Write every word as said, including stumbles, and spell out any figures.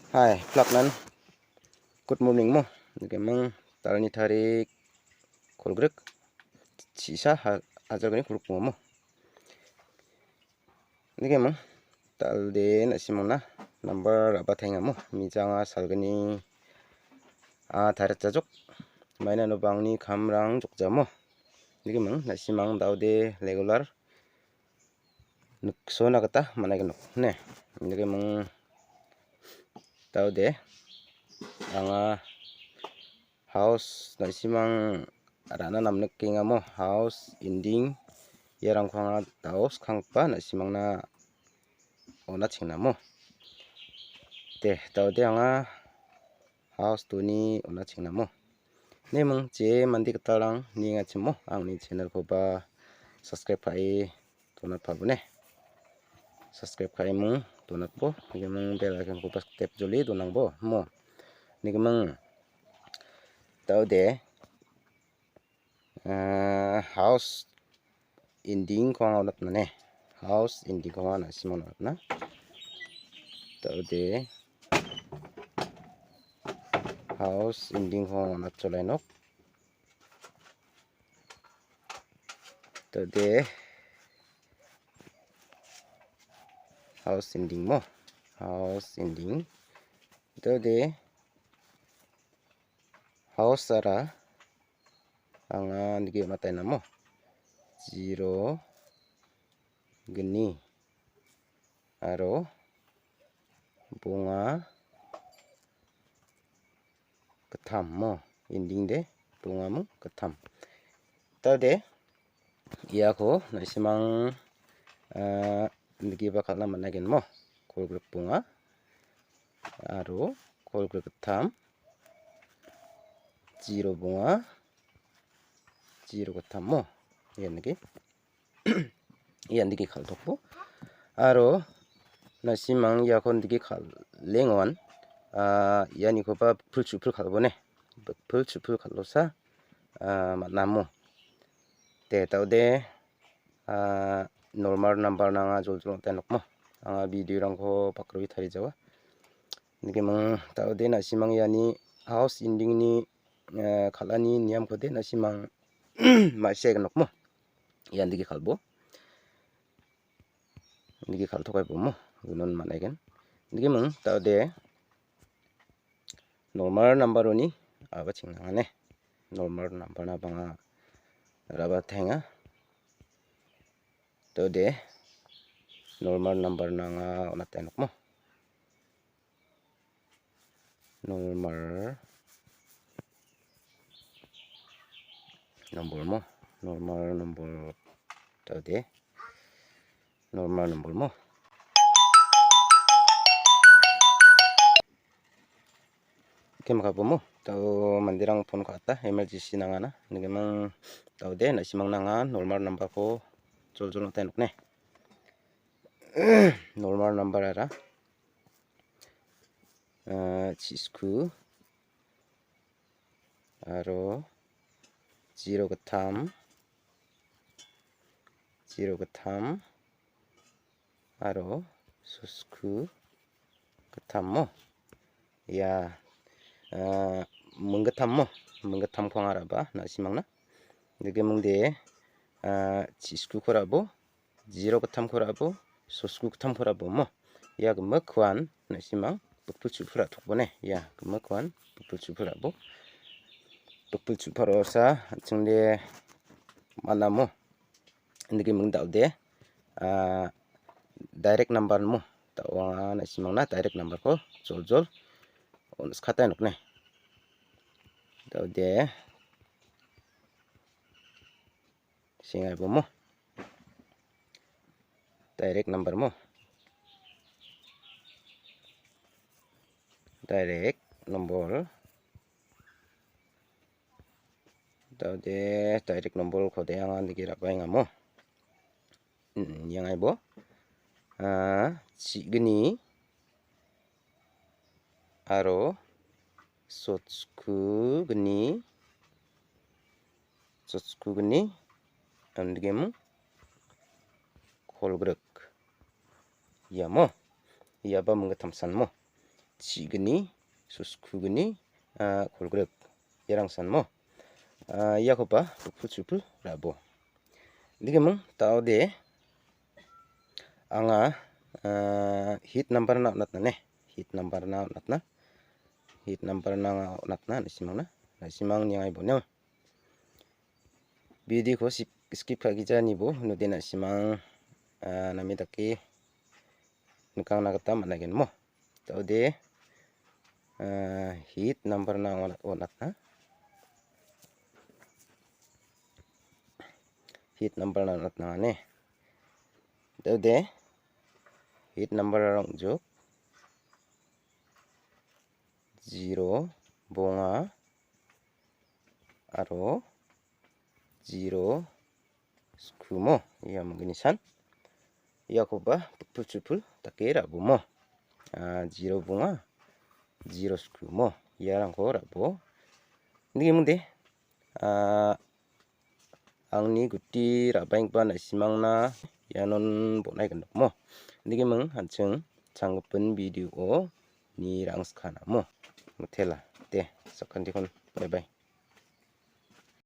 Hai, plaknan. Good morning mo. Nikemang talni tarik kolgrik. Chisa ha-, hajar gni kolgrik mo. Nikemang talde nasimangna number raba tenga mo. Mijanga salgni a tarik jajok. Maina no bangni kamrang jokjamo. Nikemang nasimang daude regular niksona gita man·aigen nok ne. Indake ming taode anga house nasimang ra·na namnikengamo house ending iarangko anga daos kanggipa nasimangna on·achengna mo. De, taode anga house two-ni on·achengna mo. Neming je mande gitalrang niengachimo angni channel-koba subscribe ka·e donatpabone. Subscribe ka·eming donatbo, neming bell icon-koba tep joli donangbo mo. Neming taode, eh, house ending-ko anga on·atna ne. House ending-ko anga nasimang on·atna. Taode house ending-ko anga on·atjolai nok. Taode house ending mo. House ending. Taode house ara anga nike on·ataina mo. Zero gni aro bonga gittam mo. Ending de bongaming gittam. Taode iako nasimang, ah, nigipa kal·na man·aigen mo. Kolgrik bonga aro kolgrik gittam, zero bonga, zero gittam mo. Ian nike. Ian dike kal·tokbo. Aro nasimang iako dike kal·engoan, ah, ianikoba pul chu·pul kal·bone. Pul chu·pul kal·osa, ah, man·amo. De, taode, ah, normal number nanga joljol ong·te nokmo. Anga video-rangko pakroe tarijawa. Nikeming taode nasimang iani house ending-ni, eh, kal·ani niamkode nasimang ma·sia nokmo. Ian dike kal·bo. Nike kal·tokaibo mo. Unon man·aigen. Nikeming taode normal number-oni aba chengnangane. Normal number-na bang·a raba tenga. Taode normal number nanga on·ate nokmo. Normal number mo, normal number taode normal number mo. Kem kabo mo, tao manderang phone ka·ata, emergency nangana, nikemang taode, nasimang nanga, normal number ko joljol ong·te nokne. Normal number ara. Ah, chisku. Aro zero gittam. Zero gittam. Aro sosku gittam mo. Ia, ah, minggittam mo. Minggittamko anga raba, nasimangna. Dike mingde, ah, chiskuko rabo. Zero gittamko rabo, sosku gittamko rabo mo. Ia gimikkoan nasimang bikpil chu·pil ra·tokbone. Ia gimikkoan bikpil chu·pil rabo. Bikpil chu·pil ra·osa an·chingde man·amo. Indike ming daode, ah, direct number mo. Dao anga nasimangna direct number-ko joljol on·skatai nokne. Daode. Sengai bo mo. Direct number mo. Direct nombor. Daode direct nombor kode anga nike ra·baenga mo. Hmm, iangai bo. Ah, chi·gni aro sotskugni, sotskugni, andegem kolgrik. Iamo, iaba minggittamsan mo. chigni, so skugni, ah, kolgrep. Iarangsan mo. Ah, iakoba bukpul chupul rabo. Dikemung taode anga, ah, hit number na onatna ne. Hit number na onatna. Hit number na anga onatna na·simangna. Na·simang niangai boneng. Video-ko sip-, skip ka·gija nibo node na·simang, ah, name dake nikangna gita man·aigen mo. Taode, ah, hit number na on-, onatna. Hit number na onatna ne. Taode, hit number rong juk. Zero, bonga, aro zero, skrumo, ia manggni san. Iakoba bukpul chupul dake rabomo. Ah, zero bonga, zero skrumo, iarangko rabo. Nige mungde, ah, angni guti ra·baenggipa na·simangna ianon bon·ai gnokmo. Nige mung an·ching changgipin video-o ni rangskana mo. Mitela. De, sakantikon. Bye bye.